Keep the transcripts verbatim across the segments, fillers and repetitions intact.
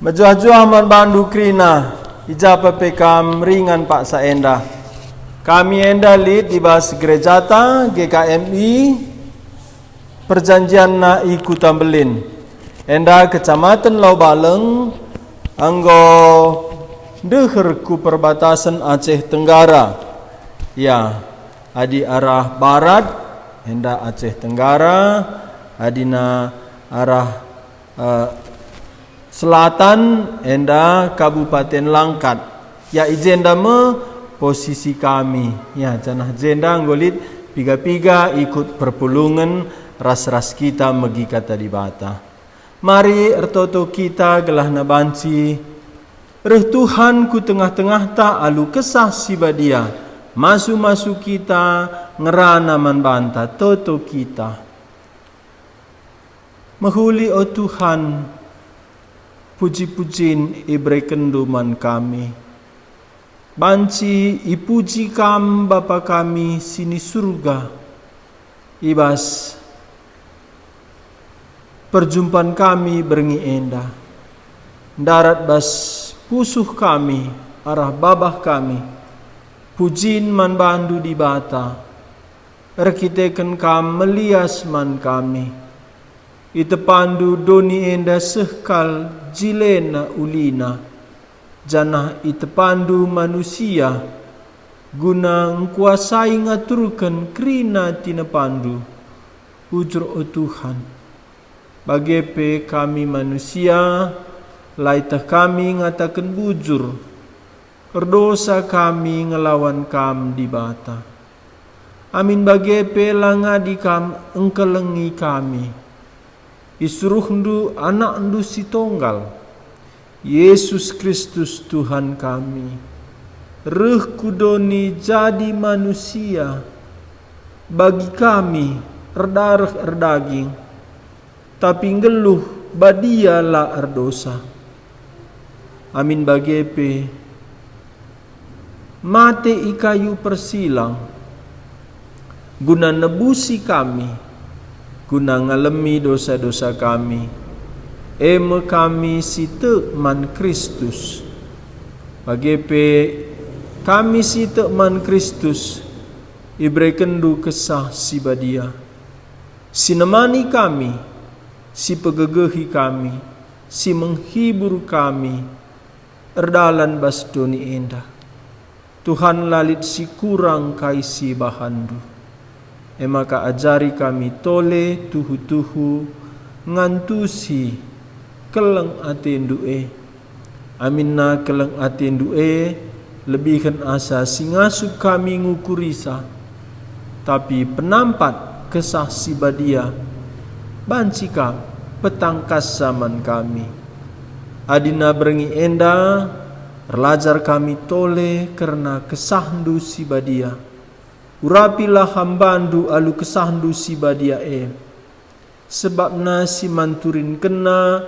Mejuah-juah man bandu kerina, i ja pe kam ringan paksa enda. Kami enda lit i bas gerejata G K M I, perjanjianna i Kuta Mbelin. Enda Kecamatan Laubaleng enggo ndeher ku perbatasen Aceh Tenggara. Ya, adi arah barat, enda Aceh Tenggara, adina arah, eh, selatan, enda Kabupaten Langkat. Ya, i jenda me posisi kami. Ya, janah jenda enggo lit piga-piga ikut perpulungen ras-ras kita megi Kata Dibata. Mari ertoto kita gelahna banci reh Tuhan ku tengah-tengahta alu Kesah Si Badia, masu-masu kita, ngerana man banta, toto kita. Mehuli, o Tuhan, puji-pujin iberekenndu man kami. Banci ipuji Kam, Bapa kami si ni Surga, i bas perjumpan kami berngi enda. Ndarat bas pusuh kami arah babah kami, pujin man bandu Dibata, erkiteken Kam melias man kami. ItepaNdu doni enda seh kal jilena ulina, janah itepaNdu manusia guna ngkuasai ngaturken kerina tinepaNdu. Bujur, o Tuhan. Bage pe kami manusia, la ieteh kami ngataken bujur. Erdosa kami ngelawan Kam, Dibata. Amin bage pe la ngadi Kam engkelengi kami. IsuruhNdu AnakNdu si Tonggal, Yesus Kristus Tuhan kami, reh ku doni jadi manusia, bagi kami erdareh erdaging, tapi nggeluh badia la erdosa. Amin bage pe, mate i kayu persilang, guna nebusi kami, guna ngalemi dosa-dosa kami, e me kami si tek man Kristus. Bage pe, kami si tek man Kristus, iberekenNdu Kesah Si Badia, si nemani kami, si pegegehi kami, si menghibur kami, erdalan bas doni enda. Tuhan, la lit si kurang kai si ibahanNdu. E maka ajari kami tole tuhu-tuhu ngantusi keleng ateNdu e. Aminna keleng ateNdu e lebihen asa si ngasup kami ngukurisa, tapi penampat Kesah Si Badia banci Kam petangkassa man kami. Adina berngi enda erlajar kami tole kerna KesahNdu Si Badia. Urapilah hambaNdu alu KesahNdu Si Badia e. Sebabna si manturinkenna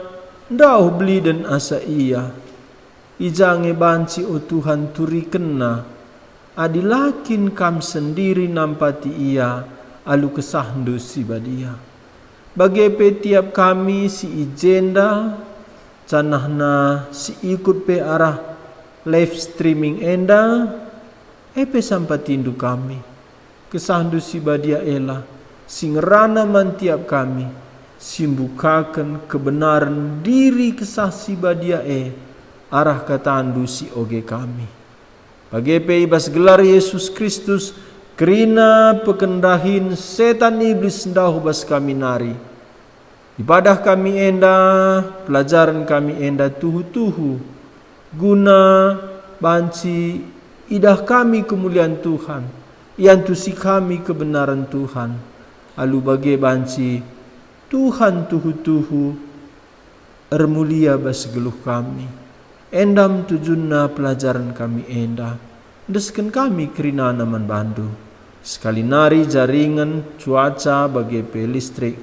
ndauh beliden asa ia. I ja nge banci, o Tuhan, turikenna, adi la kin Kam sendiri nampati ia alu KesahNdu Si Badia. Bage pe tiap kami si i jenda, janahna si ikut pe arah live streaming enda, e pe sampatiNdu kami. KesahNdu Si Badia ela si ngerana man tiap kami, si mbukaken kebenaren diri Kesah Si Badia e arah kataNdu si oge kami. Bage pe i bas gelar Yesus Kristus, kerina peken dahin setan Iblis ndauh bas kami nari. Ibadah kami enda, pelajaren kami enda tuhu-tuhu, guna banci idah kami kemulian Tuhan, iantusi kami kebenaren Tuhan, alu bage banci Tuhan tuhu-tuhu ermulia bas geluh kami. Enda me tujunna pelajaren kami enda. Endesken kami kerinana man bandu. Sekali nari jaringen, cuaca, bage pe listrik.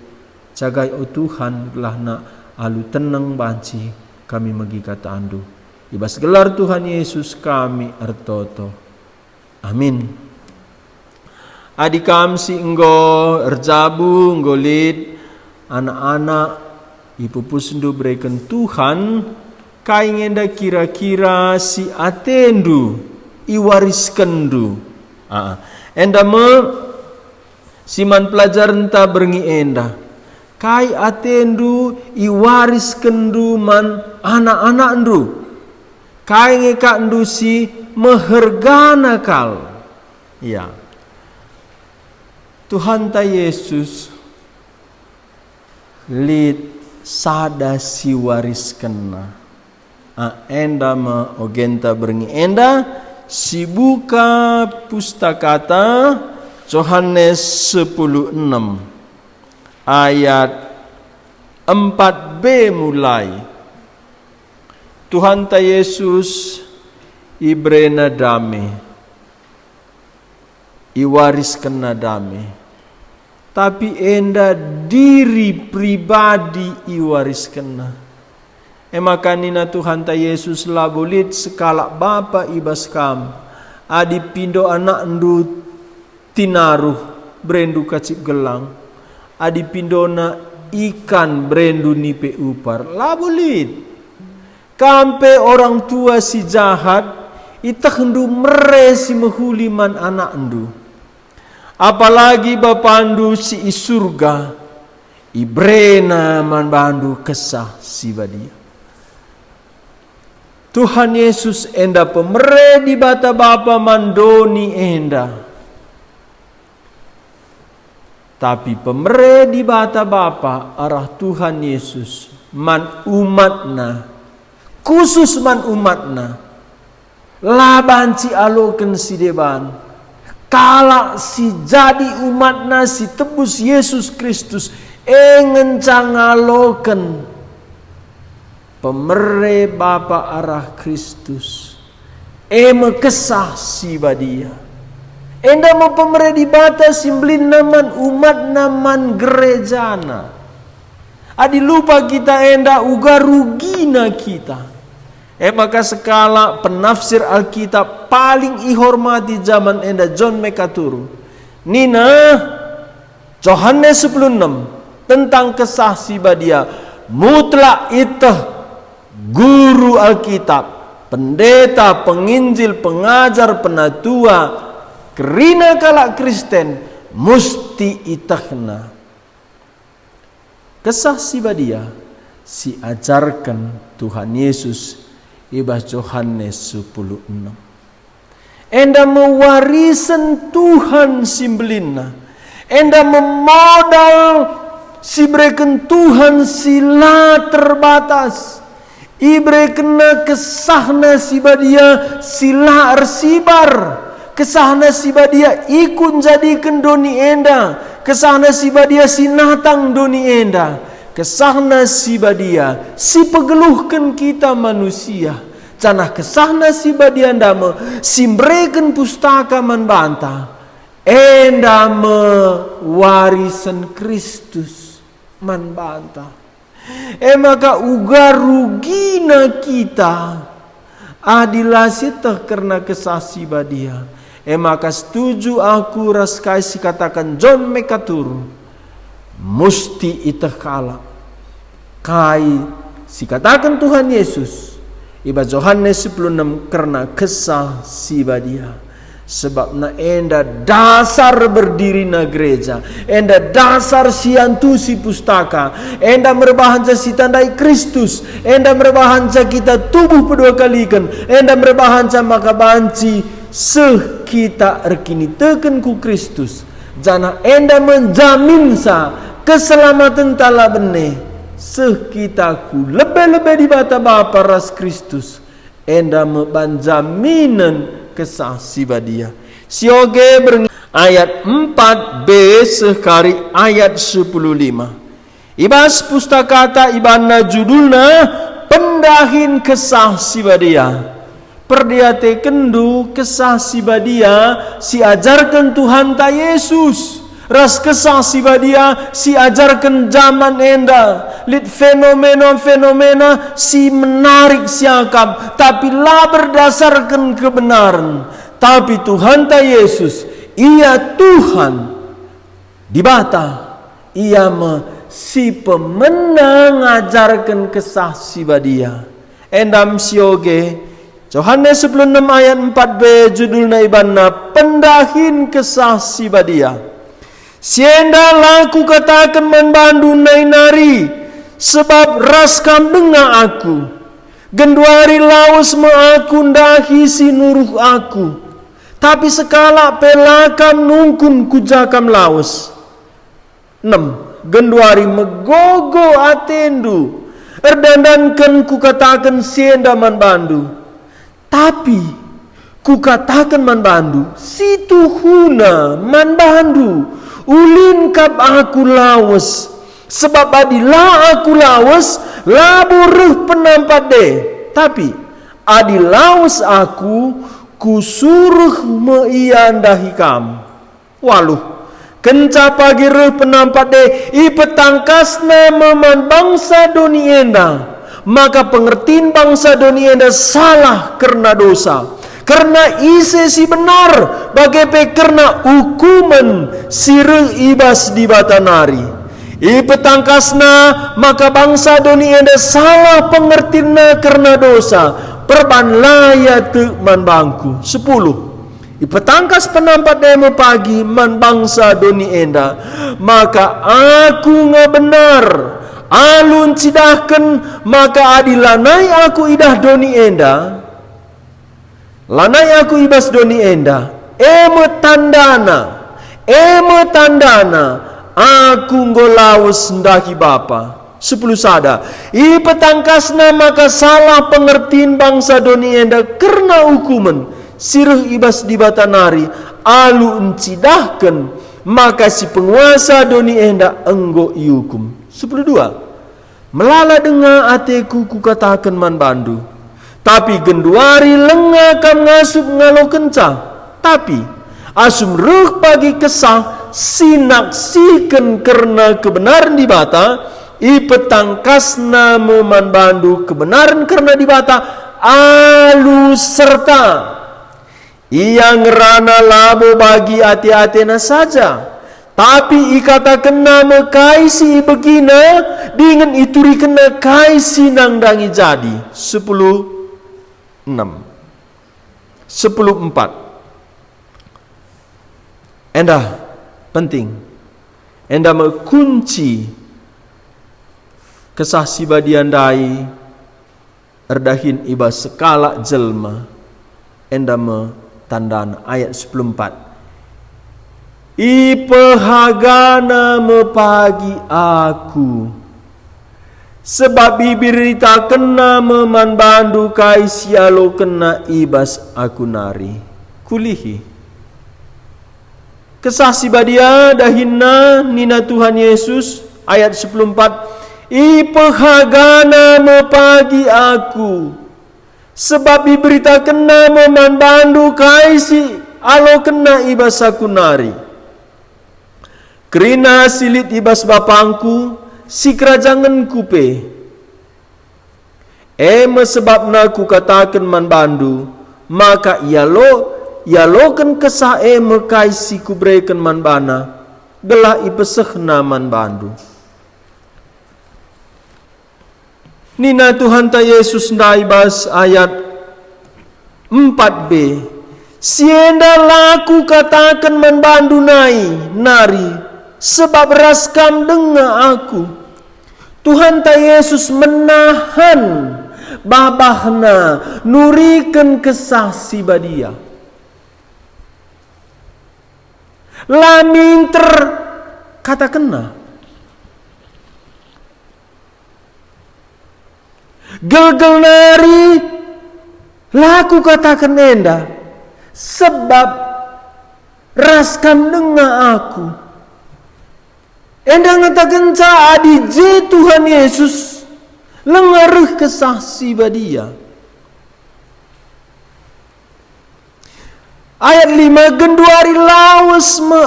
Jagai, o Tuhan, gelahna alu teneng banci kami megi katandu. I bas gelar Tuhan Yesus kami ertoto. Amin. Adi kam si enggo erjabu, enggo lit anak-anak ipupusndu bereken Tuhan, Kai nge enda kira-kira si atendu iwariskenndu? Ah, enda me si man pelajarenta berngi enda. Kai atendu iwariskenndu man anak-anakndu? Kai nge kakndu si mehergana kal? Ya. Tuhanta Yesus lit sada si wariskenna. Ah, enda me ogenta berngi enda, sibuka pustakata Johanes sepuluh enem ayat empat b mulai. Tuhanta Yesus iberena dame, iwariskenna dame, tapi enda diri pribadi iwariskenna. E maka nina Tuhanta Yesus, "Labo lit sekalak bapa i bas kam, adi pindo anakndu tinaruh, berendu kacip gelang, adi pindona ikan, berendu nipe upar. Labo lit. Kam pe orang tua si jahat, itehndu mere si mehuli man anakndu. Apalagi Bapandu si i Surga, iberena man bandu Kesah Si Badia." Tuhan Yesus enda pemere Dibata Bapa man doni enda. Tapi pemere Dibata Bapa arah Tuhan Yesus man umatNa, khusus man umatNa, la banci aloken si deban. Kalak si jadi umatNa si tebus, Yesus Kristus, e ngenca ngaloken pemere Bapa arah Kristus, e me Kesah Si Badia. Enda me pemere Dibata si mbelinna man umatNa, man gerejana. Adi lupa kita enda, uga rugina kita. E maka sekalak penafsir Alkitab paling ihormati jaman enda, John MacArthur, nina, Johanes sepuluh enem, tentang Kesah Si Badia, mutlak ieteh guru Alkitab, pendeta, penginjil, pengajar, penatua, kerina kalak Kristen musti ietehna. Kesah Si Badia si ajarken Tuhan Yesus i bas Johanes sepuluh enem. Enda me warisen Tuhan si mbelinna. Enda me modal si ibereken Tuhan si la terbatas. IberekenNa KesahNa Si Badia si la ersibar. KesahNa Si Badia ikut njadiken doni enda. KesahNa Si Badia si natang doni enda. KesahNa Si Badia si pegeluhken kita manusia. Janah KesahNa Si Badia enda me si mbereken Pustaka man banta. Enda me warisen Kristus man banta. E maka uga rugina kita adi la sieteh kerna Kesah Si Badia. E maka setuju aku ras kai si kataken John MacArthur, musti ieteh kalak kai si kataken Tuhan Yesus i bas Johanes sepuluh enem kerna Kesah Si Badia. Sebabna enda dasar berdirina gereja, enda dasar si iantusi Pustaka, enda merbahanca sitandai Kristus, enda merbahanca kita tubuh pedua kaliken, enda merbahanca maka banci seh kita erkiniteken ku Kristus, janah enda me jaminsa keselamatenta la bene, seh kita ku lebe-lebe Dibata Bapa ras Kristus. Enda me ban jaminen Kesah Si Badia. Sioge berngi ayat empat b seh kari ayat sepuluh lima. I bas pustakata ibanna judulna Pendahin Kesah Si Badia. Perdiatekenndu Kesah Si Badia si ajarken Tuhanta Yesus. Ras Kesah Si Badia si ajarken jaman enda, lit fenomena-fenomena si menarik siakap, tapi la berdasarken kebenaren. Tapi Tuhanta Yesus, Ia Tuhan, Dibata, Ia me si pemena ngajarken Kesah Si Badia. Enda me sioge, Johanes sepuluh enem ayat empat b, judulna ibanna Pendahin Kesah Si Badia. Si enda la kukataken man bandu nai nari, sebab ras kam denga aku. Genduari lawes me aku ndahi si nuruh aku, tapi sekalak pe la kam nungkun ku ja kam lawes. Enem, genduari megogo atendu erdandanken kukataken si enda man bandu. Tapi kukataken man bandu, si tuhuna man bandu, ulin kap aku lawes. Sebab adi la aku lawes, labo reh penampat e. Tapi adi lawes aku, kusuruh me ia ndahi kam. Waluh, kenca pagi reh penampat e, ipetangkasna me man bangsa doni enda, maka pengertin bangsa doni enda salah kerna dosa, kerna ise si benar, bage pe kerna ukumen si reh i bas Dibata nari. Ipetangkasna maka bangsa doni enda salah pengertinna kerna dosa, perban la ia tek man bangku. Sepuluh. Ipetangkas penampat e me pagi man bangsa doni enda, maka aku nge benar, alu ncidahken maka adi lanai aku idah doni enda, lanai aku i bas doni enda, e me tandana, e me tandana, aku enggo lawes ndahi Bapa. Sepuluh sada. Ipetangkasna maka salah pengertin bangsa doni enda kerna ukumen si reh i bas Dibata nari, alu ncidahken maka si penguasa doni enda enggo iukum. Sepuluh dua. Melala denga ateku kukataken man bandu, tapi genduari lenga kam ngasup ngalokenca. Tapi asum reh pagi Kesah si naksihken kerna kebenaren Dibata, ipetangkasna me man bandu kebenaren kerna Dibata alu serta. Ia ngerana labo bagi ate-atena saja, tapi ikatakenna me kai si ibegina, dingen iturikenna kai si nandangi jadi. Sepuluh enem. Sepuluh empat. Enda penting. Enda me kunci Kesah Si Badia ndai erdahin i bas sekalak jelma, enda me tandana. Ayat sepuluh empat. Ipehagana me pagi aku, sebab iberitakenna me man bandu kai si ialokenna i bas aku nari. Kulihi. Kesah Si Badia dahinna nina Tuhan Yesus, ayat sepuluh empat, "Ipehagana me pagi aku, sebab iberitakenna me man bandu kai si alokenna i bas aku nari. Kerina si lit i bas BapangKu, sikerajangenKu pe." E me sebabna Kukataken man bandu, maka ialo, ialoken Kesah e me kai si Kubereken man bana, gelah ipesehna man bandu. Nina Tuhanta Yesus ndai bas ayat empat b, "Si enda la Kukataken man bandu nai nari, sebab ras kam denga Aku." Tuhanta Yesus menahan babahNa nuriken Kesah Si Badia. La minter katakenNa. Gelgel nari la Kukataken enda, sebab ras kam denga Aku. Enda ngatakenca adi je Tuhan Yesus, langa reh Kesah Si Badia. Ayat lima, "Genduari lawes me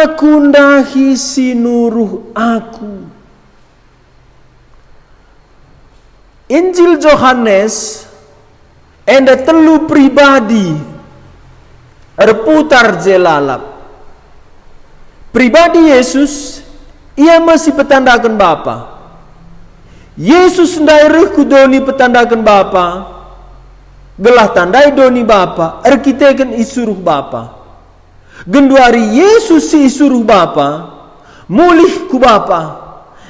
Aku ndahi si nuruh Aku." Injil Johanes enda telu pribadi erputar je lalap. Pribadi Yesus, Ia me si petandaken Bapa. Yesus ndai reh ku doni petandaken Bapa, gelah tandai doni Bapa erkiteken isuruh Bapa. Genduari Yesus si isuruh Bapa, mulih ku Bapa,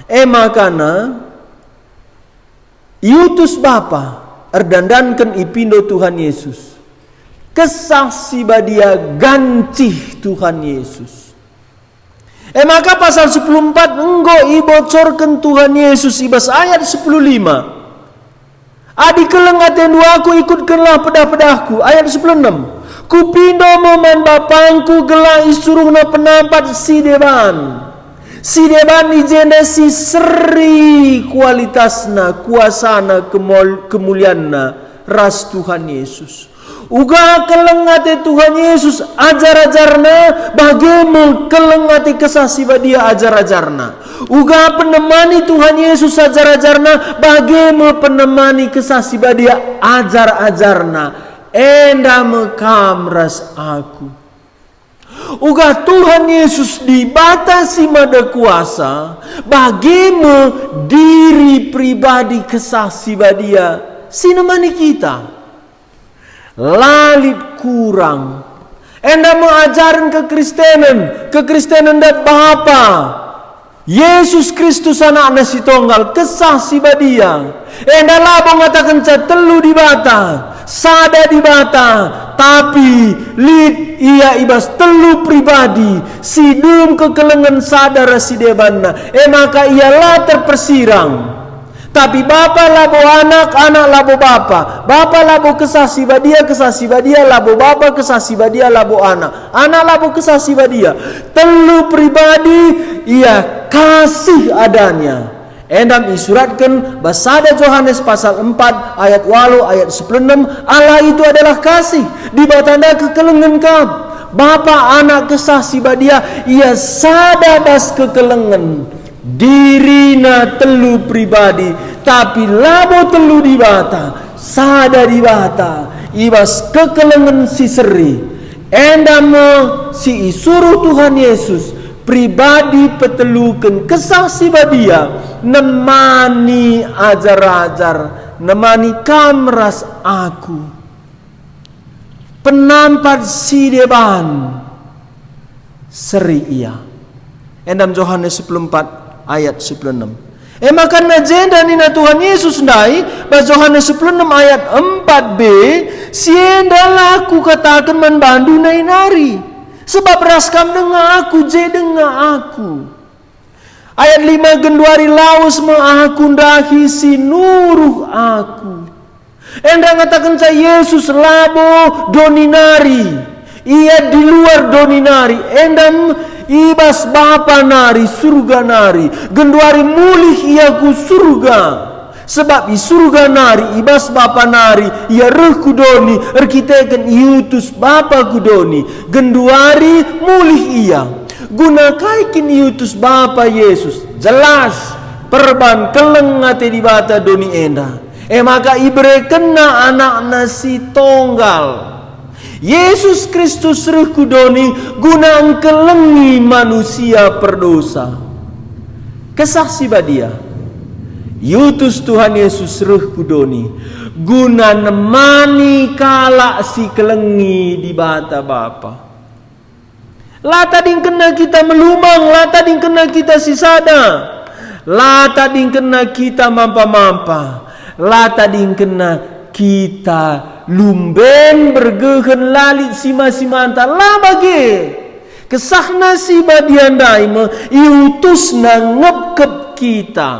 e makana iutus Bapa erdandanken ipindo Tuhan Yesus. Kesah Si Badia gancih Tuhan Yesus. E maka pasal sepuluh empat enggo ibocorken Tuhan Yesus i bas ayat sepuluh lima, "Adi keleng atendu Aku, ikutkenlah pedah-pedahKu." Ayat sepuluh enam, "Kupindo me man BapangKu gelah isuruhNa penampat si deban. Si deban i jenda si seri kualitasna, kuasana, kemul-, kemulianna ras Tuhan Yesus." Uga keleng ate Tuhan Yesus ajar-ajarNa, bage me keleng ate Kesah Si Badia ajar-ajarNa. Uga penemani Tuhan Yesus ajar-ajarNa, bage me penemani Kesah Si Badia ajar-ajarNa. Enda me kam ras Aku. Uga Tuhan Yesus Dibata si Mada Kuasa, bage me diri pribadi Kesah Si Badia si nemani kita. La lit kurang. Enda me ajaren kekristenen, kekristenen dat Bapa, Yesus Kristus, AnakNa si Tonggal, Kesah Si Badia. Enda labo ngatakenca telu Dibata, sada Dibata, tapi lit Ia i bas telu pribadi si dum kekelengen sada ras si debanna, e maka Ia la terpersirang. Tapi Bapa labo Anak, Anak labo Bapa, Bapa labo Kesah Si Badia, Kesah Si Badia labo Bapa, Kesah Si Badia labo Anak, Anak labo Kesah Si Badia. Telu pribadi Ia kasih adanya. Enda me isuratken bas sada Johanes pasal empat ayat walu, ayat sepuluh enam, "Allah itu adalah kasih, Dibata enda kekelengen kap." Bapa, Anak, Kesah Si Badia, Ia sada bas kekelengen. DiriNa telu pribadi, tapi labo telu Dibata, sada Dibata, i bas kekelengen si seri. Enda me si isuruh Tuhan Yesus, pribadi peteluken Kesah Si Badia, nemani ajar-ajar, nemani kam ras aku. Penampat si deban seri Ia. Enda me Johanes sepuluh empat ayat sepuluh enam. E maka na jenda nina Tuhan Yesus ndai bas Johanes sepuluh enam ayat empat b, "Si enda la Kukataken man bandu nai nari, sebab ras kam denga Aku, je denga Aku." Ayat lima, "Genduari lawes me Aku ndahi si nuruh Aku." Enda ngatakenca Yesus labo doni nari, Ia di luar doni nari, enda me i bas Bapa nari, Surga nari. Genduari mulih Ia ku Surga. Sebab i Surga nari, i bas Bapa nari, Ia reh ku doni erkiteken iutus Bapa ku doni. Genduari mulih Ia. Guna kai kin iutus Bapa Yesus? Jelas, perban keleng ate Dibata doni enda. E maka iberekenNa AnakNa si Tonggal. Yesus Kristus reh ku doni guna engkelengi manusia perdosa. Kesah Si Badia. Iutus Tuhan Yesus reh ku doni guna nemani kalak si kelengi Dibata Bapa. La tadingkenna kita melumang, la tadingkenna kita sisada, la tadingkenna kita mampa-mampa, la tadingkenna kita lumben bergehen, la lit sima-simanta, la bage. Kesahna Si Badia ndai me iutusNa ngepkep kita.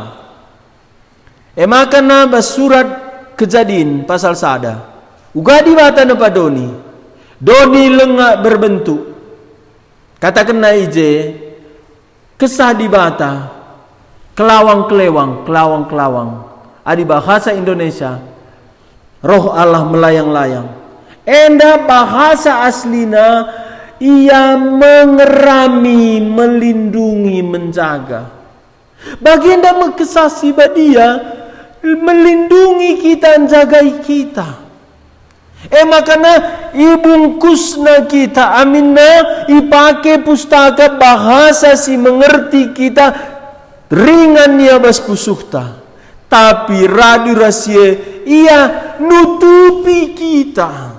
E maka na bas surat Kejadin pasal sada, uga Dibata nepa doni, doni langa berbentuk. Katakenna i je, kesah Dibata, kelawang-kelewang, kelawang-kelawang. Adi bahasa Indonesia, Roh Allah melayang-layang. Enda bahasa aslina, Ia mengerami, melindungi, menjaga. Bagenda me Kesah Si Badia melindungi kita, njagai kita. E makana ibungkusna kita, aminna ipake pustaka bahasa si mengerti kita, ringan ia bas pusuhta. Tapi radu ras si e, ia nutupi kita.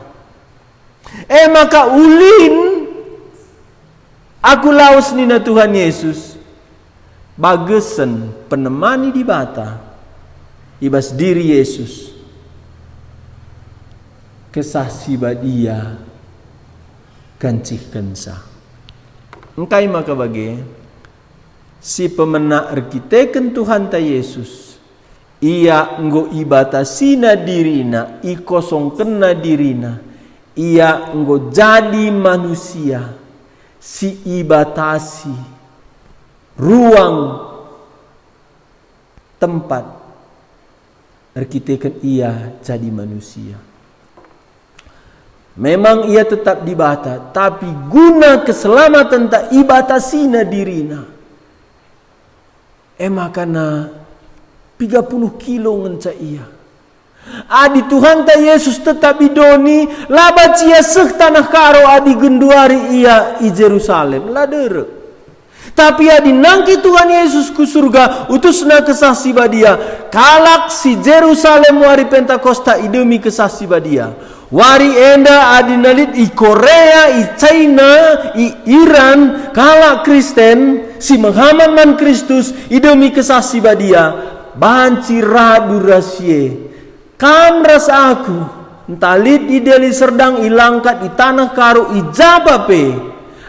E maka ulin aku lawes nina Tuhan Yesus, bagesen penemani Dibata i bas diri Yesus, Kesah Si Badia gancihkenca. Engkai maka bage? Si pemena erkiteken Tuhanta Yesus, ia enggo ibatasina dirina, ikosongkenna dirina, ia enggo jadi manusia si ibatasi ruang tempat erkiteken ia jadi manusia. Memang ia tetap Dibata, tapi guna keselamatenta ibatasina dirina. E maka na piga puluh kilo ngenca ia. Adi Tuhanta Yesus tetap i doni, la banci ia seh taneh Karo adi genduari ia i Jerusalem, la derek. Tapi adi nangkih Tuhan Yesus ku surga, utusna Kesah Si Badia, kalak si Jerusalem wari Pentakosta idemi Kesah Si Badia. Wari enda adi na lit i Korea, i China, i Iran, kalak Kristen si mehaman man Kristus idemi Kesah Si Badia, banci radu ras si e. Kam ras aku, ntah lit i Deli Serdang, i Langkat, i taneh Karo, i ja pe,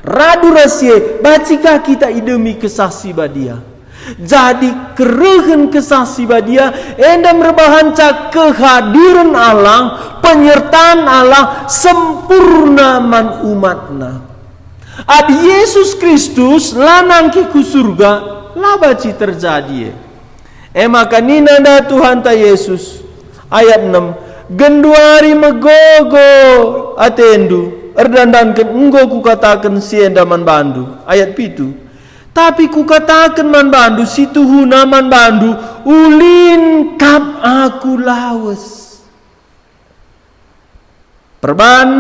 radu ras si e, banci ka kita idemi Kesah Si Badia. Jadi kerehen Kesah Si Badia enda merbahanca kehadiren Allah, penyertaan Allah sempurna man umatNa. Adi Yesus Kristus la nangkih ku surga, la banci terjadi e. E maka nina nda Tuhanta Yesus, ayat enem, "Genduari megogo atendu, erdandanken enggo kukataken si enda man bandu." Ayat pitu, "Tapi kukataken man bandu si tuhuna man bandu, ulin kap aku lawes." Perban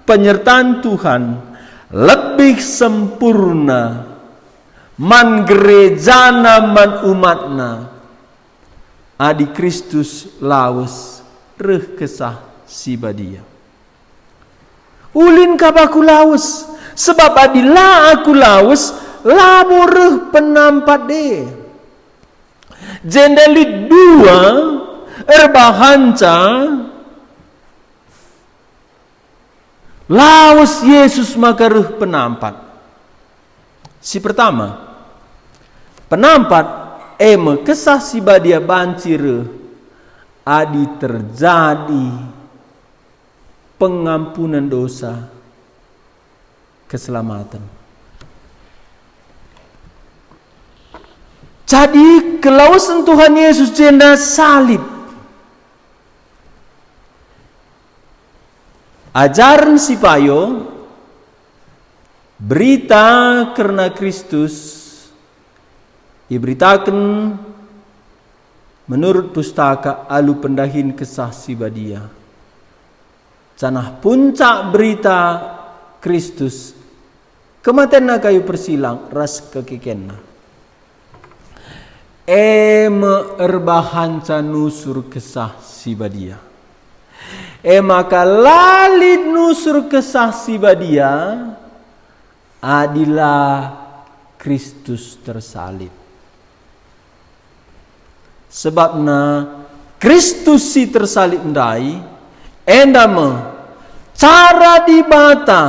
penyertaan Tuhan lebih sempurna man gerejana, man umatNa, adi Kristus lawes reh Kesah Si Badia. Ulin kap aku lawes, sebab adi la aku lawes, labo reh penampat e. Jenda lit dua erbahanca lawes Yesus maka reh penampat. Si pertama, penampat e me Kesah Si Badia banci reh adi terjadi pengampunen dosa, keselamaten. Jadi, kelawesen Tuhan Yesus jenda salib. Ajaren si payo, berita kerna Kristus, iberitaken menurut Pustaka alu pendahin Kesah Si Badia. Janah puncak berita Kristus, kematenNa kayu persilang ras kekekenNa. E me erbahanca nusur Kesah Si Badia. E maka la lit nusur Kesah Si Badia adi la Kristus tersalib. Sebabna Kristus si tersalib ndai, enda me cara Dibata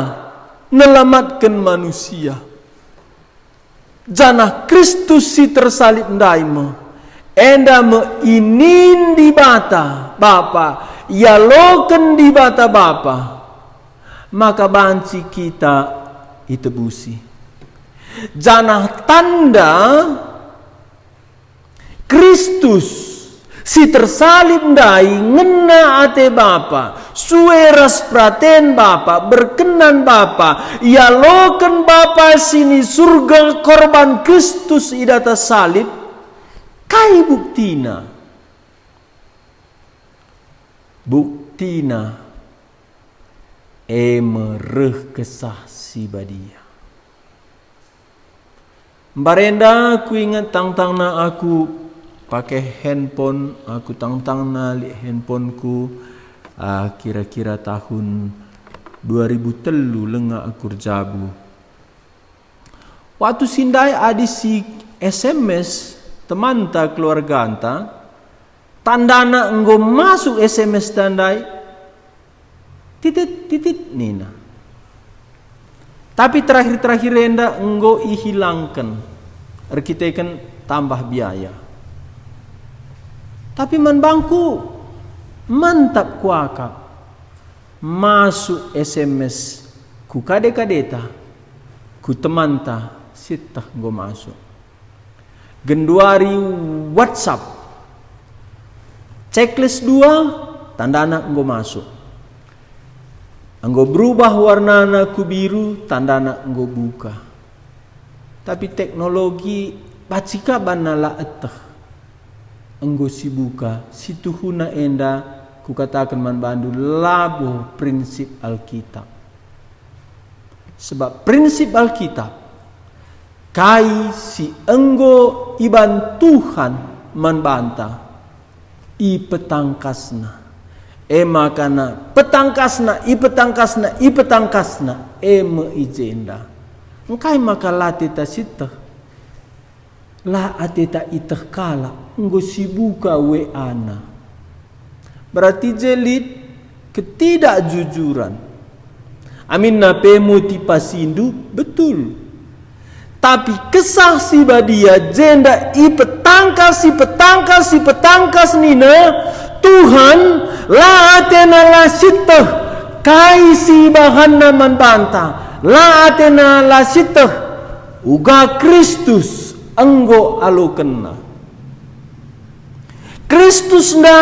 nelamatken manusia. Janah Kristus si tersalib ndai me, enda me inin Dibata Bapa, ialoken Dibata Bapa, maka banci kita itebusi. Janah tanda Kristus si tersalib ndai ngena ate Bapa, sue ras peraten Bapa, berkenan Bapa, ialoken Bapa si ni surga korban Kristus i datas salib. Kai buktina? Buktina e me reh Kesah Si Badia. Mbarenda kuinget tangtangna aku Pake handphone, aku tangtangna lit handphoneku, ah, kira-kira tahun dua ribu telu langa aku erjabu. Waktu si ndai adi si S M S temanta keluarganta, tandana enggo masuk S M S ta ndai, titit, titit nina. Tapi terakhir-terakhir enda enggo ihilangken erkiteken tambah biaya. Tapi man bangku mantap kuakap masuk S M S ku kade-kadeta, ku temanta sieteh enggo masuk. Genduari WhatsApp. Checklist dua, tandana enggo masuk. Enggo berubah warnana ku biru, tandana enggo buka. Tapi teknologi banci ka banna la eteh. Enggo sibuka, situhuna enda kukataken man bandu labo prinsip Alkitab. Sebab prinsip Alkitab, kai si enggo iban Tuhan man banta, ipetangkasNa. E maka na petangkasNa, ipetangkasNa, ipetangkasNa, e me i jenda. Engkai maka la ateta sieteh? La ateta iteh kalak, enggo sibuka W A-na. Berarti je lit ketidakjujuran. Aminna pe motivasindu betul. Tapi Kesah Si Badia jenda ipetangkas, ipetangkas, ipetangkas nina, Tuhan la atena la sieteh kai si ibahanNa man banta, la atena la sieteh uga Kristus enggo alokenNa. Kristus enda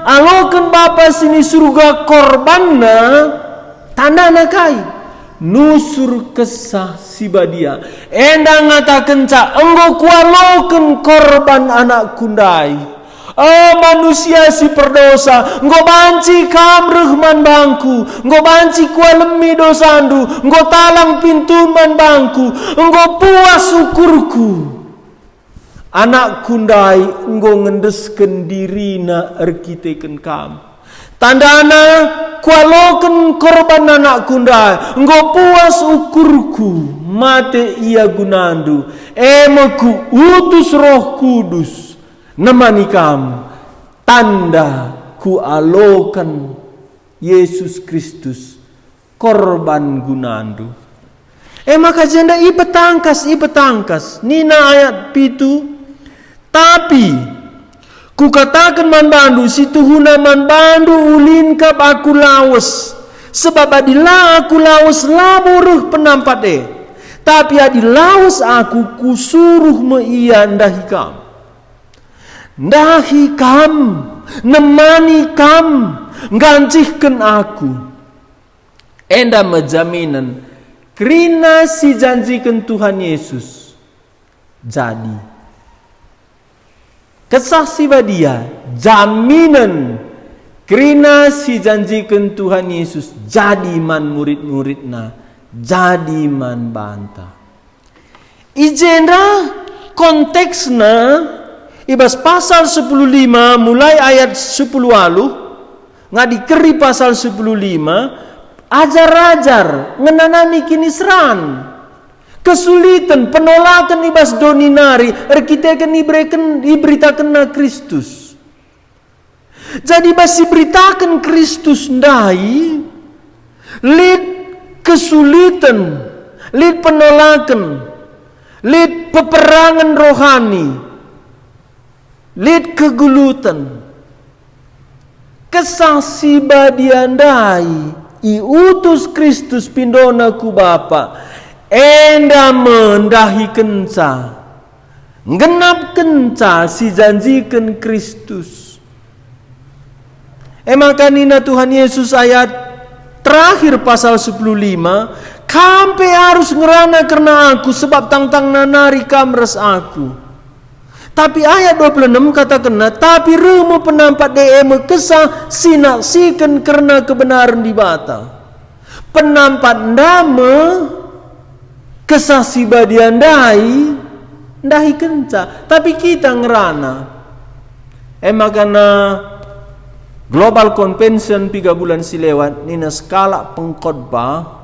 aloken Bapa si ni Surga korbanNa, tandana kai? Nusur Kesah Si Badia. Enda ngatakenca, "Enggo kualoken korban anakku ndai." O manusia si perdosa, enggo banci kam reh man bangku, enggo banci kualemi dosandu, enggo talang pintun man bangku, enggo puas ukurku. Anakku ndai enggo ngendesken dirina erkiteken kam. Tandana, kualoken korban anakku ndai, enggo puas ukurku, mate ia gunandu, e me kuutus Roh Kudus nemani kam, tanda kualoken Yesus Kristus korban gunandu. E maka jenda ipetangkas, ipetangkas. Nina ayat pitu, "Tapi kukataken man bandu, situhuna man bandu ulin kap aku lawes, sebab adi la aku lawes labo reh penampat e. Tapi adi lawes aku, kusuruh me ia ndahi kam." Ndahi kam, nemani kam, ngganjihken aku. Enda me jaminen kerina si janjiken Tuhan Yesus jadi. Kesah Si Badia, jaminen kerina si janjiken Tuhan Yesus jadi man murid-muridNa, jadi man banta. I jenda konteksna i bas pasal sepuluh lima mulai ayat sepuluh waluh, ngadi keri pasal sepuluh lima, ajar-ajar ngenanami kiniseran, kesuliten, penolaken i bas doni nari erkiteken ibereken, iberitakenna Kristus. Jadi bas si iberitaken Kristus ndai, lit kesuliten, lit penolaken, lit peperangen rohani, lit kegeluten. Kesah Si Badia ndai iutus Kristus pindona ku Bapa, enda me ndahikenca, nggenapkenca si janjiken Kristus. E maka nina Tuhan Yesus ayat terakhir pasal sepuluh lima, "Kam pe arus ngerana kerna Aku, sebab tangtangna nari kam ras Aku." Tapi ayat dua puluh enam katakenna, "Tapi reh me penampat e, e me Kesah si naksiken kerna kebenaren Dibata." Penampat enda me Kesah Si Badia ndai ndahikenca, tapi kita ngerana. E maka na Global Convention piga bulan si lewat, nina sekalak pengkhotbah,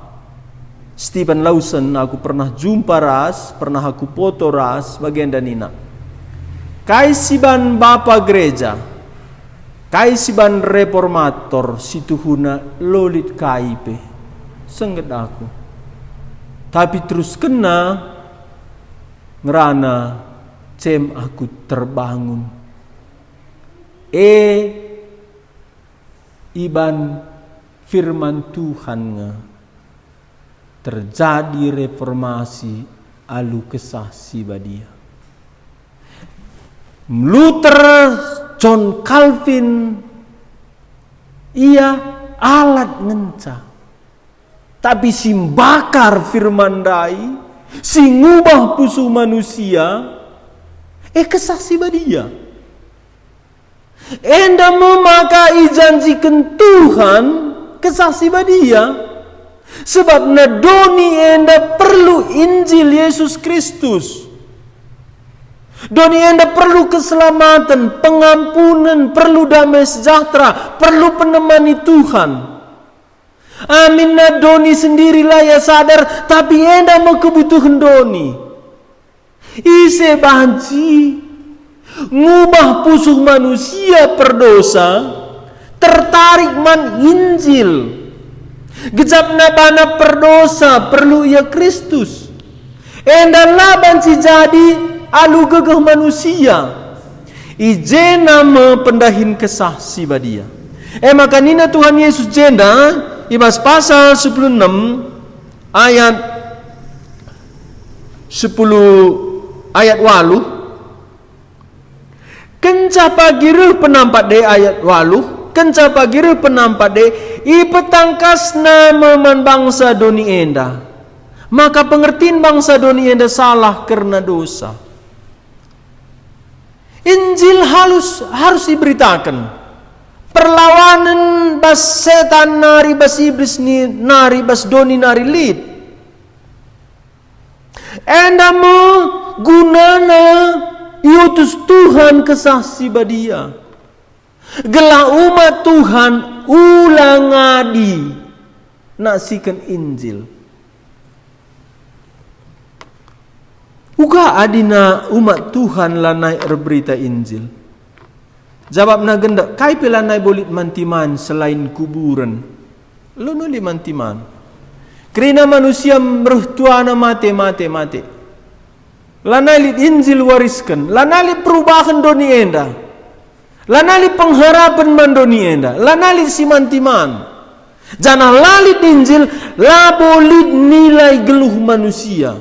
Steven Lawson, aku pernah jumpa ras, pernah aku poto ras, bagenda nina, "Kai si ban bapa gereja, kai si ban reformator, si tuhuna la lit kai pe." Sengget aku. Tapi teruskenna ngerana, cem aku terbangun. E, iban firman Tuhan nge terjadi reformasi alu Kesah Si Badia. Luther, John Calvin, ia alat ngenca. Tapi si mbakar firman ndai, si ngubah pusuh manusia, e Kesah Si Badia. Enda me maka ijanjiken Tuhan Kesah Si Badia. Sebabna doni enda perlu Injil Yesus Kristus. Doni enda perlu keselamaten, pengampunen, perlu damai sejahtera, perlu penemani Tuhan. Aminna doni sendiri la ia sadar, tapi enda me kebutuhen doni. Ise banci ngubah pusuh manusia perdosa tertarik man Injil. Gejapna bana perdosa perlu ia Kristus. Enda la banci jadi alu gegeh manusia. I jenda me pendahin Kesah Si Badia. E maka nina Tuhan Yesus jenda i bas pasal sepuluh enem ayat sepuluh, ayat waluh, kenca pagi reh penampat e, ayat waluh, kenca pagi reh penampat e, ipetangkasna me man bangsa doni enda. Maka pengertin bangsa doni enda salah kerna dosa. Injil halus, harus iberitaken. Perlawanen bas setan nari bas iblis ni, nari bas doni nari lit. Enda me gunana iutus Tuhan Kesah Si Badia. Gelah umat Tuhan ula ngadi naksiken Injil. Uga adina umat Tuhan lanai erberita Injil. Jabapna gendek, kai pe lanai bo lit man timan selain kuburen. Lunu lit man timan. Kerina manusia mereh tuana mate, mate, mate. Lanai lit Injil warisken, lanai lit perubahen doni enda. Lanai lit pengharapen man doni enda, lanai lit si man timan. Janah la lit Injil, labo lit nilai geluh manusia.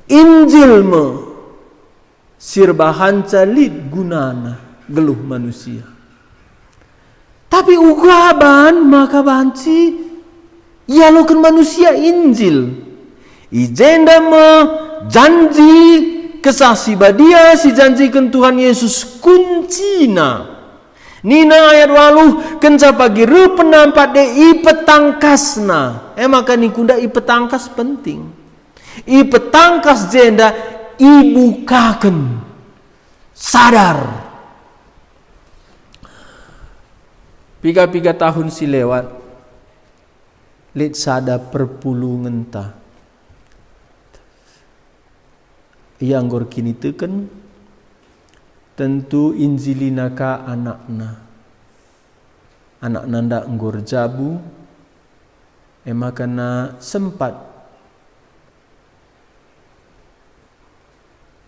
Injil me si erbahanca lit gunana geluh manusia. Tapi uga ban maka banci ialoken manusia Injil. I jenda me janji Kesah Si Badia si janjiken Tuhan Yesus kuncina. Nina ayat waluh, kenca pagi reh penampat e ipetangkasna. E maka ningkunda ipetangkas penting. Ipetangkas jenda ibukaken. Sadar. Piga-piga tahun si lewat, lit sada perpulungenta. Ia enggo erkiniteken, tentu injilina ka anakna. Anakna ndak enggo erjabu, e maka na sempat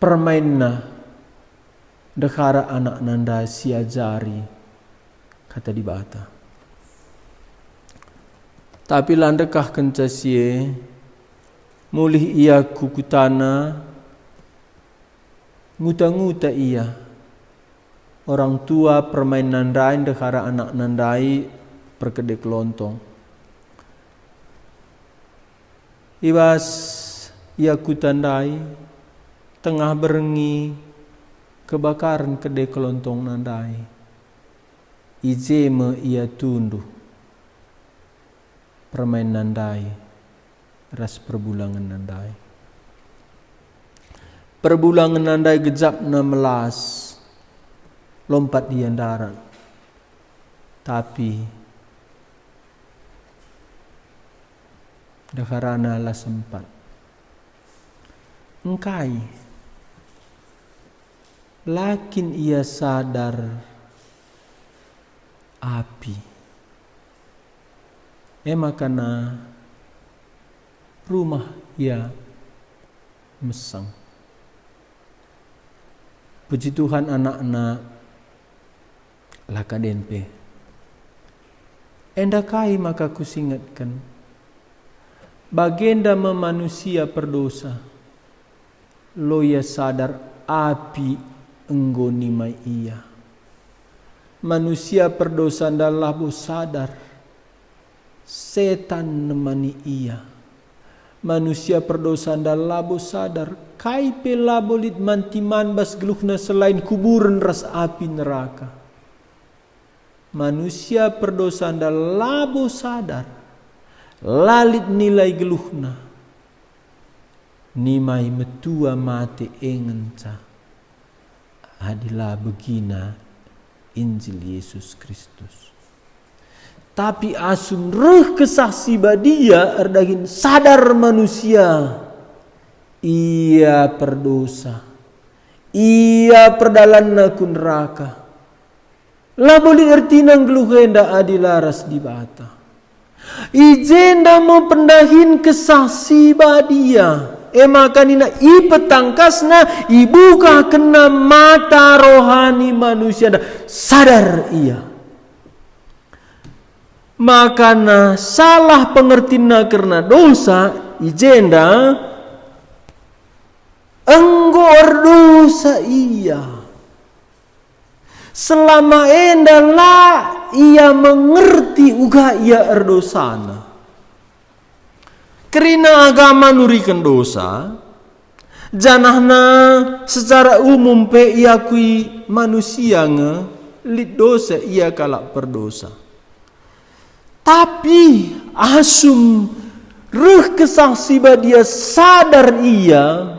permainna ndehara anakna ndai siajari Kata Dibata. Tapi la ndekah kenca si e, mulih ia ku kutana, nguta-nguta ia. Orang tua permainna ndai ndehara anakna ndai perkede kelontong. I bas ia kuta ndai, tengah berngi kebakaren kede kelontongna ndai. I je me ia tunduh permainna ndai ras perbulangenna ndai. Perbulangen ndai gejapna melas, lompat ia ndarat. Tapi ndeharana la sempat. Engkai? La kin ia sadar api? E maka na rumah ia meseng. Puji Tuhan, anakna la kaden pe. Enda kai maka kusingetken? Bagenda me manusia perdosa. La ia sadar api enggo nimai ia. Manusia perdosa enda labo sadar. Setan nemani ia. Manusia perdosa enda labo sadar, kai pe labo lit man timan bas geluhna selain kuburen ras api neraka. Manusia perdosa enda labo sadar, la lit nilai geluhna. Nimai metua mate e ngenca, adi la begina Injil Yesus Kristus. Tapi asum reh Kesah Si Badia erdahin sadar manusia, ia perdosa, ia perdalanna ku neraka. Labo lit ertina nggeluh enda adi la ras Dibata. I jenda me pendahin Kesah Si Badia. E maka nina ipetangkasna, ibukakenna mata rohani manusia enda. Sadar ia. Makana salah pengertinna kerna dosa, i jenda enggo erdosa ia. Selama enda la ia mengerti uga ia erdosana. Kerina agama nuriken dosa, janahna secara umum pe iakui manusia nge lit dosa ia kalak perdosa. Tapi asum reh Kesah Si Badia sadar ia,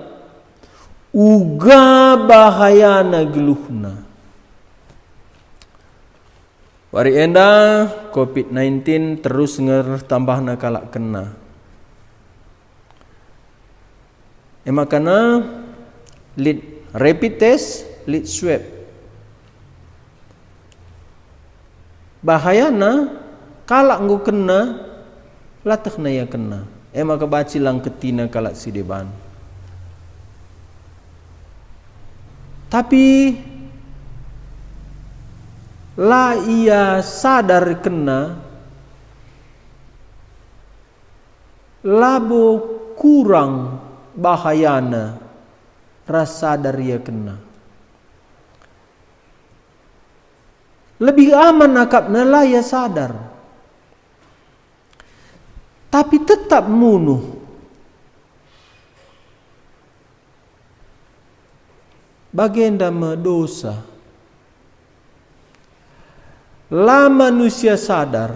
uga bahayana geluhna. Wari enda covid nineteen terus nge reh tambahna kalak kena. E maka na lit rapid test, lit swab. Bahayana, kalak enggo kena, la tehna ia kena. E maka banci la ngketina kalak si deban. Tapi la ia sadar kena, labo kurang bahayana ras sadar ia kena. Lebih aman akapna la ia sadar, tapi tetap munuh. Bagenda me dosa. La manusia sadar,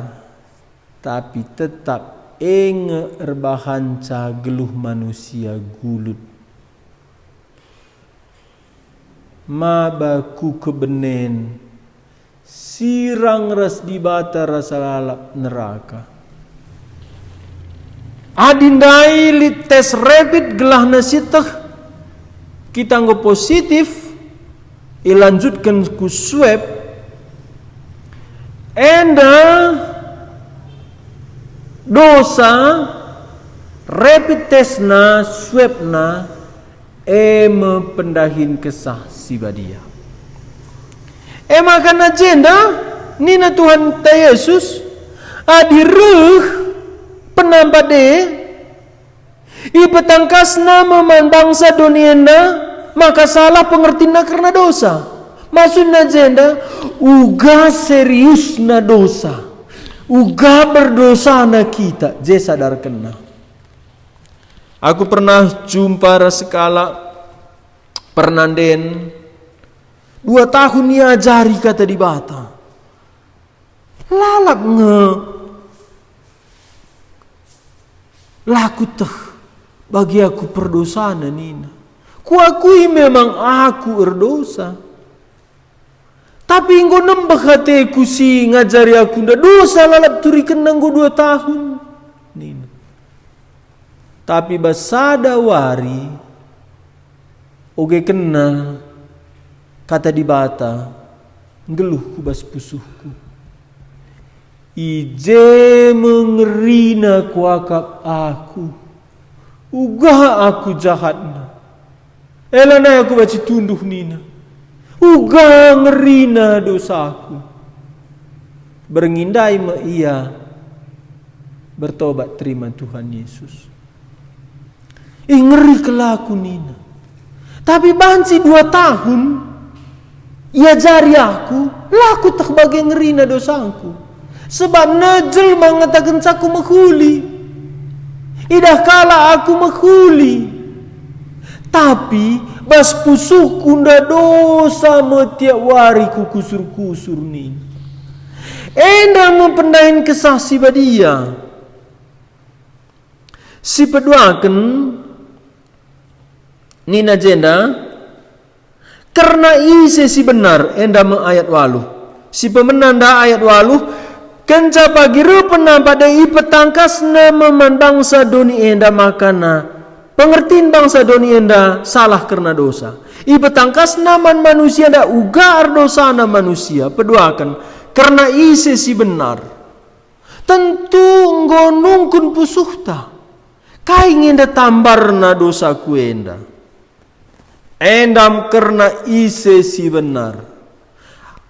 tapi tetap e nge erbahanca geluh manusia gulut. Maba ku kebenen, sirang ras Dibata ras lalap neraka. Adi ndai lit tes rapid gelahna sieteh kita enggo positif, ilanjutken ku swab, enda dosa, rapid testna, swabna, e me pendahin Kesah Si Badia. E maka na jenda nina Tuhanta Yesus, adi reh penampat e, ipetangkasna me man bangsa doni enda, maka salah pengertinna kerna dosa. Maksudna jenda, uga seriusna dosa, uga berdosana kita, je sadarkenna. Aku pernah jumpa ras sekalak pernanden, dua tahun ia ajari Kata Dibata. Lalap nge la kuteh bagi aku perdosana nina. Kuakui memang aku erdosa. Tapi enggo nembeh ateku si ngajari aku enda dosa lalap turikenna enggo dua tahun, nina. Tapi bas sada wari, ogekenna Kata Dibata nggeluh ku bas pusuhku. I je me ngerina kuakap aku. Uga aku jahatna. E lanai aku banci tunduh nina, uga ngerina dosaku. Berngi ndai me ia bertobat terima Tuhan Yesus. Ih, ngeri kal aku nina. Tapi banci dua tahun iajari aku, la kuteh bage ngerina dosangku. Sebab nina jelma ngatakenca aku mehuli. Idah kalak aku mehuli. Tapi bas pusuhku enda dosa me tiap wari kukusur-kusur nina. Enda me pendahin Kesah Si Badia. Si peduaken nina jenda, kerna ise si benar, enda me ayat waluh. Si pemena enda ayat waluh, kenca pagi reh penampat e ipetangkasna me man bangsa doni enda makana pengertin bangsa doni enda salah kerna dosa. Ipetangkasna man manusia enda uga erdosana manusia. Peduaken, kerna ise si benar. Tentu enggo nungkun pusuhta. Kai nge enda tambarna dosaku enda? Enda me kerna ise si benar.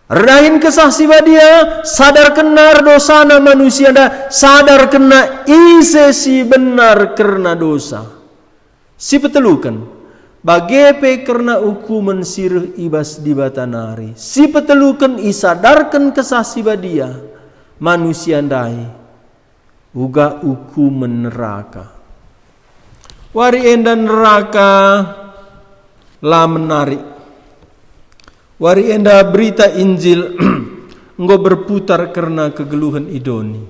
Erdahin Kesah Si Badia, sadarkenna erdosana manusia enda, sadarkenna ise si benar kerna dosa. Si peteluken, bage pe kerna ukumen si reh i bas Dibata nari. Si peteluken, isadarken Kesah Si Badia, manusia ndai uga ukumen neraka. Wari enda neraka la menarik. Wari enda berita Injil enggo berputar kerna kegeluhen i doni.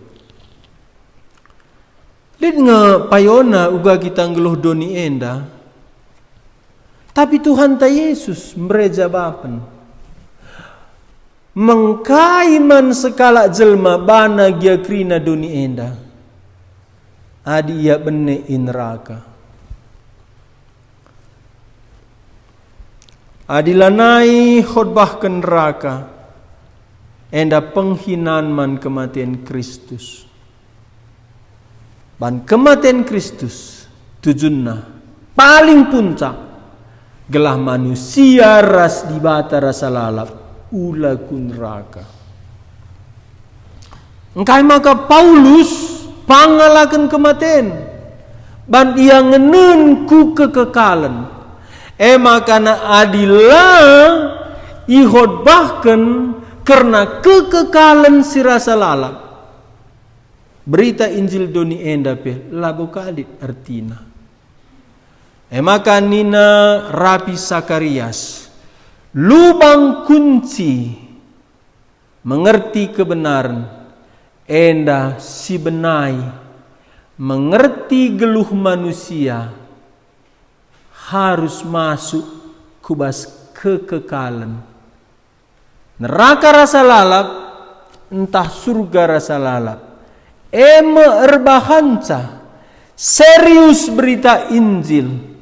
Lit nge payona uga kita nggeluh doni enda. Tapi Tuhanta Yesus mbere jabapen. Mengkai man sekalak jelma bana gia kerina doni enda, adi ia bene i neraka? Adi lanai khotbahken neraka, enda penghinan man kematen Kristus. Ban kematen Kristus tujunna paling puncak, gelah manusia ras Dibata rasa lalap ula ku neraka. Engkai maka Paulus pangalaken kematen, ban ia ngenen ku kekekalen. E maka adi la ihotbahken kerna kekekalen si rasa lalap, berita Injil doni enda pe labo ka lit ertina. E maka nina rapi Sakarias, lubang kunci mengerti kebenaren, enda si benai mengerti geluh manusia harus masuk ku bas kekekalen. Neraka rasa lalap, ntah surga rasa lalap, e me erbahanca serius berita Injil.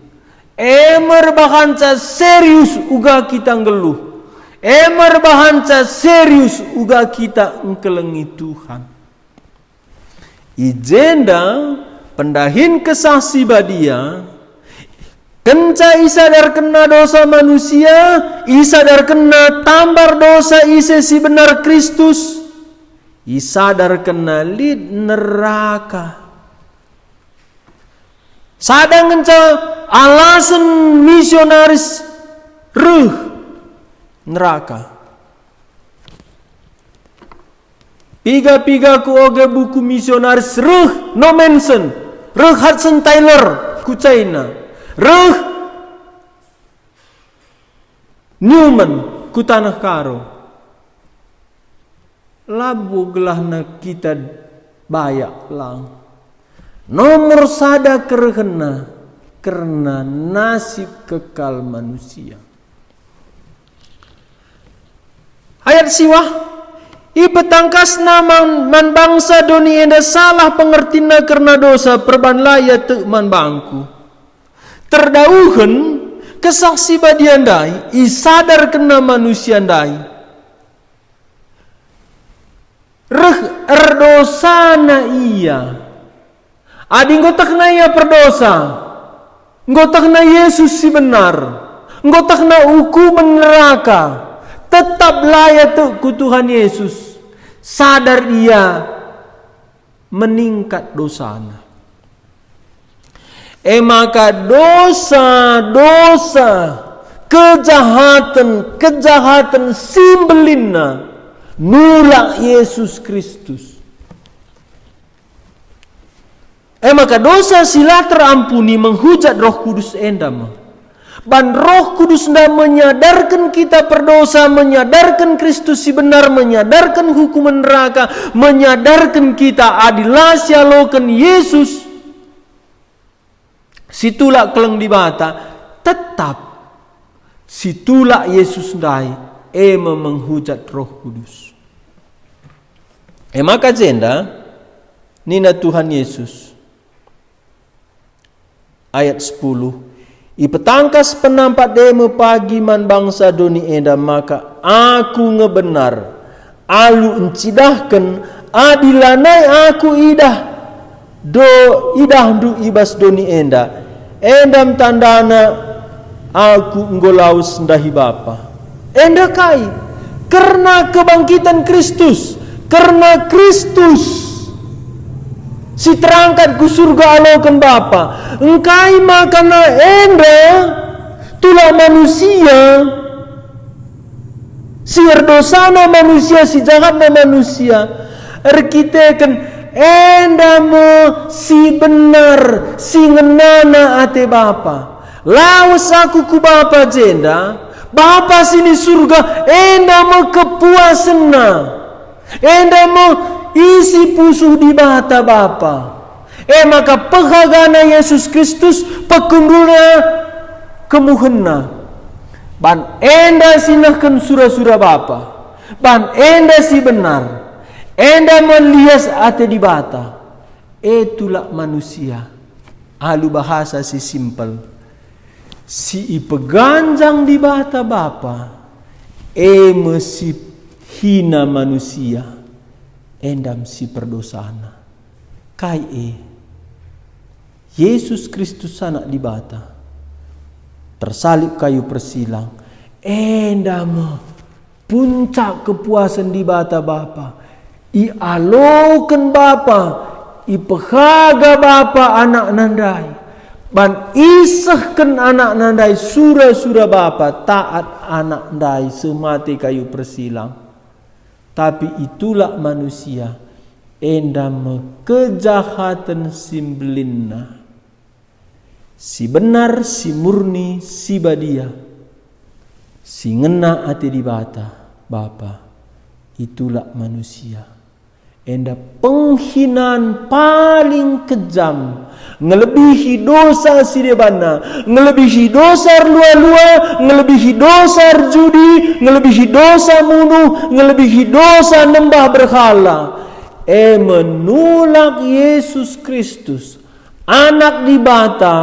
E me erbahanca serius uga kita nggeluh. E me erbahanca serius uga kita engkelengi Tuhan. I jenda pendahin Kesah Si Badia, kenca isadarkenna dosa manusia, isadarkenna tambar dosa ise si benar Kristus, isadarkenna lit neraka. Sada ngenca alasen misionaris reh neraka. Piga-piga kuoge buku misionaris reh Nommensen, reh Hudson Taylor ku China, reh Newman ku Taneh Karo. Labo gelahna kita bayak lang. Nomor sada kerehenna, kerna nasib kekal manusia. Ayat siwah, ipetangkasna man, man bangsa doni enda salah pengertinna kerna dosa perban la ia tek man bangku. Terdauhen Kesah Si Badia ndai isadarkenna manusia ndai. Reh erdosana ia. Adi enggo tehna ia perdosa, enggo tehna Yesus si benar, enggo tehna ukumen neraka, tetap la ia tek ku Tuhan Yesus, sadar ia meningkat dosana. E maka dosa-dosa, kejahaten-kejahaten si mbelinna nulak Yesus Kristus. E maka dosa si la terampuni menghujat Roh Kudus enda me. Ban Roh Kudus enda menyadarken kita perdosa, menyadarken Kristus si benar, menyadarken hukumen neraka, menyadarken kita adi la sialoken Yesus, si tulak keleng Dibata, tetap si tulak Yesus ndai, e me menghujat Roh Kudus. E maka jenda nina Tuhan Yesus, ayat sepuluh, ipetangkas penampat e me pagi man bangsa doni enda maka Aku nge benar, alu ncidahken, adi lanai Aku idah do idahndu i bas doni enda, enda me tandana Aku enggo lawes ndahi Bapa. Enda kai? Kerna kebangkiten Kristus, kerna Kristus si terangkat ku surga aloken Bapa. Engkai maka na enda tulak manusia, si erdosana manusia, si jahatna manusia, erkiteken enda me si benar, si ngenana ate Bapa. Lawes Aku ku Bapa jenda, Bapa si ni surga, enda me kepuasenna, enda me isi pusuh Dibata Bapa. E maka pehagana Yesus Kristus, pekundulna, kemuhenna, ban enda si nehken sura-sura Bapa, ban enda si benar, enda me lias ate Dibata. E tulak manusia, alu bahasa si simpel, si ipeganjang Dibata Bapa, e me si hina manusia, enda me si perdosana. Kai e? Yesus Kristus Anak Dibata, tersalib kayu persilang, enda me puncak kepuasen Dibata Bapa. Ialoken Bapa, ipehaga Bapa AnakNa ndai, ban isehken AnakNa ndai sura-sura Bapa, taat Anak ndai seh mate kayu persilang. Tapi itulak manusia, enda me kejahaten si mbelinna, si benar, si murni, si badia, si ngena ate Dibata Bapa, itulak manusia. Enda penghinaan paling kejam, ngelebihi dosa si debanna, ngelebihi dosa erlua-lua, ngelebihi dosa erjudi, ngelebihi dosa munuh, ngelebihi dosa nembah berhala. E me nulak Yesus Kristus, Anak Dibata,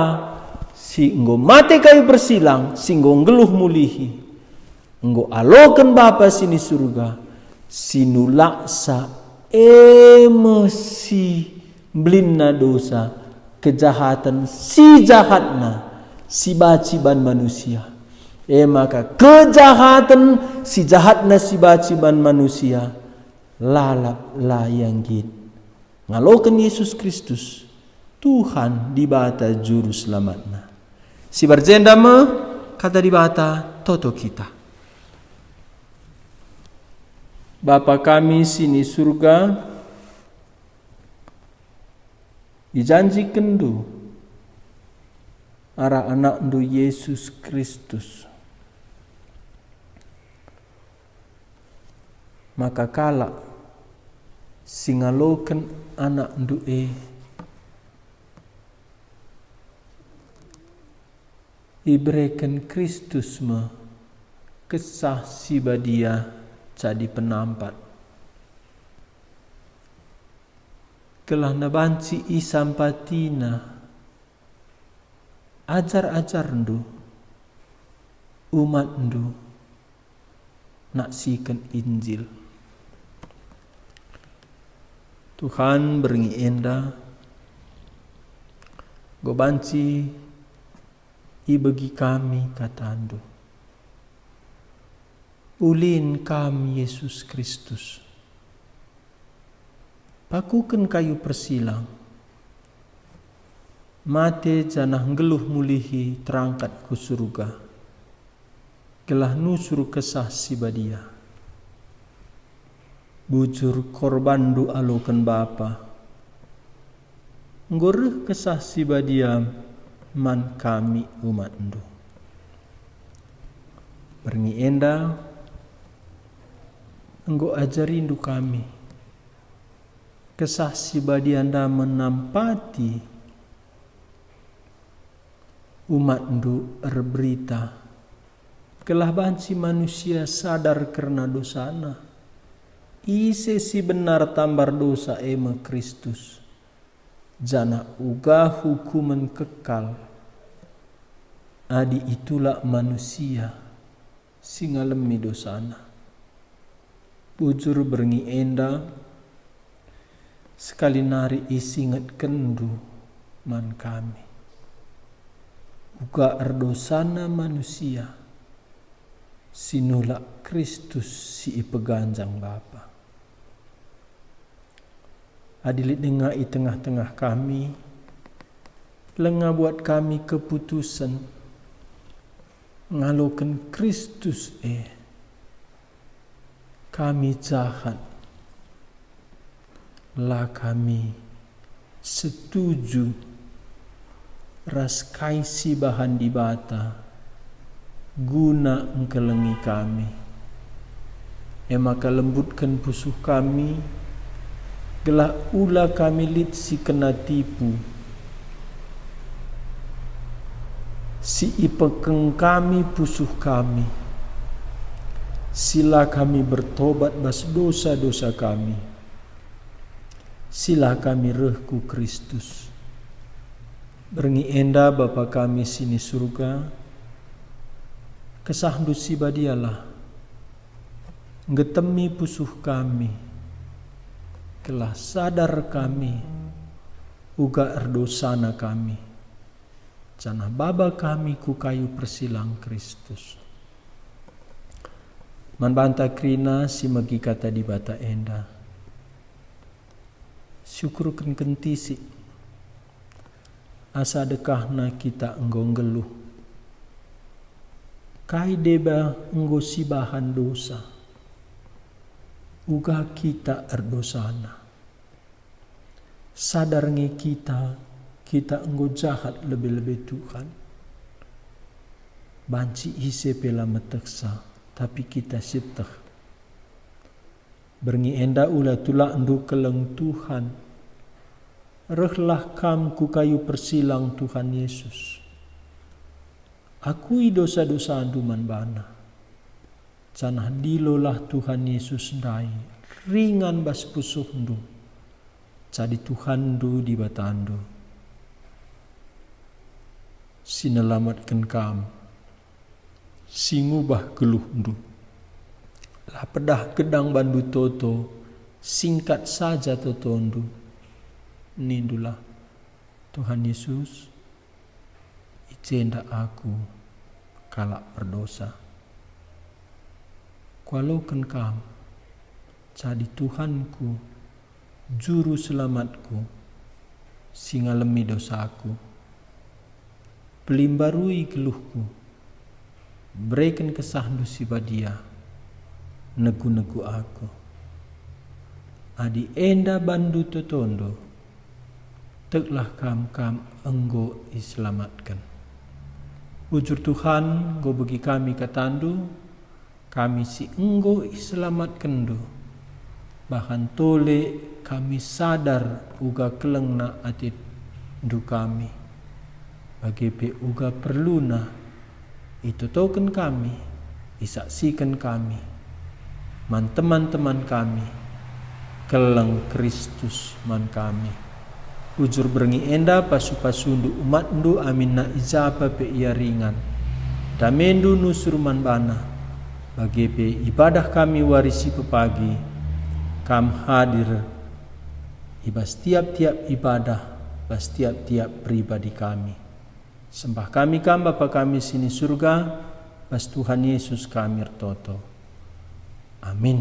si enggo mate kayu persilang, si enggo nggeluh mulihi, enggo aloken Bapa si ni Surga, si nulaksa, e me si mbelinna dosa, kejahaten si jahatna si banci iban manusia. E maka kejahaten si jahatna si banci iban manusia lalap la ia nggit. Ngaloken Yesus Kristus, Tuhan Dibata Juru Selamatna. Si bage enda me Kata Dibata toto kita. Bapa kami si ni Surga, ijanjikenNdu arah AnakNdu Yesus Kristus, maka kalak si ngaloken AnakNdu e, Ibereken Kristus me Kesah Si Badia jadi penampat, gelah banci isampatiNa ajar-ajarNdu, umatNdu, naksiken Injil. Tuhan, berngi enda enggo banci ibegi kami kataNdu. Ulin Kam, Yesus Kristus, pakuken kayu persilang, mate janah nggeluh mulihi terangkat ku Surga, gelah nusur Kesah Si Badia. Bujur korbanNdu aloken Bapa, enggo reh Kesah Si Badia man kami umatNdu. Berngi enda enggo ajarindu kami, Kesah Si Badia enda menampati umatNdu erberita, gelah banci manusia sadar kerna dosana. Ise si benar tambar dosa, e me Kristus, janah uga hukumen kekal, adi itulak manusia si ngalemi dosana. Bujur berngi enda sekali nari isingetkenndu man kami, uga erdosana manusia si nulak Kristus si ipeganjang Bapa. Adi lit denga i tengah-tengah kami, langa buat kami keputusen ngaloken Kristus e, kami jahat, la kami setuju ras kai si ibahan Dibata guna engkelengi kami. E maka lembutken pusuh kami, gelah ula kami lit si kena tipu, si ipekeng kami pusuh kami, si la kami bertobat bas dosa-dosa kami, si la kami reh ku Kristus. Berngi enda, Bapa kami si ni Surga, KesahNdu Si Badialah nggetemi pusuh kami, gelah sadar kami uga erdosana kami, janah baba kami ku kayu persilang Kristus. Man banta kerina si megi Kata Dibata enda, syukurken kentisik, asa dekahna kita enggo nggeluh. Kai deba enggo sibahan dosa, uga kita erdosana. Sadar nge kita, kita enggo jahat lebe-lebe Tuhan. Banci ise pe la metehsa, tapi kita sieteh. Berngi enda ula tulakndu keleng Tuhan. Rehlah kam ku kayu persilang Tuhan Yesus. Akui dosa-dosandu man baNa. Janah dilolah Tuhan Yesus ndai ringan bas pusuhndu, jadi Tuhanndu Dibatandu, si nelamatken kam, si ngubah geluhndu. La pedah gedang bandu toto, singkat saja totondu. Nindulah, "Tuhan Yesus, i jenda aku, kalak perdosa. Kualoken Kam jadi Tuhanku, Juru Selamatku, si ngalemi dosaku. Pelimbarui geluhku, bereken KesahNdu Si Badia negu-negu aku." Adi enda bandu totondu, teklah kam, kam enggo iselamatken. Bujur Tuhan, enggo begi kami katandu, kami si enggo iselamatkenNdu, bahan tole kami sadar uga kelengna atendu kami, bage pe uga perluna itotoken kami, isaksiken kami man teman-teman kami, keleng Kristus man kami. Bujur berngi enda pasu-pasundu umatndu aminna i ja pe ia ringan. DameNdu nusur man bana, bage pe ibadah kami wari si pepagi, Kam hadir i bas tiap-tiap ibadah, bas tiap-tiap pribadi kami. Sembah kami Kam, Bapa kami si ni Surga, bas Tuhan Yesus kami ertoto. Amin.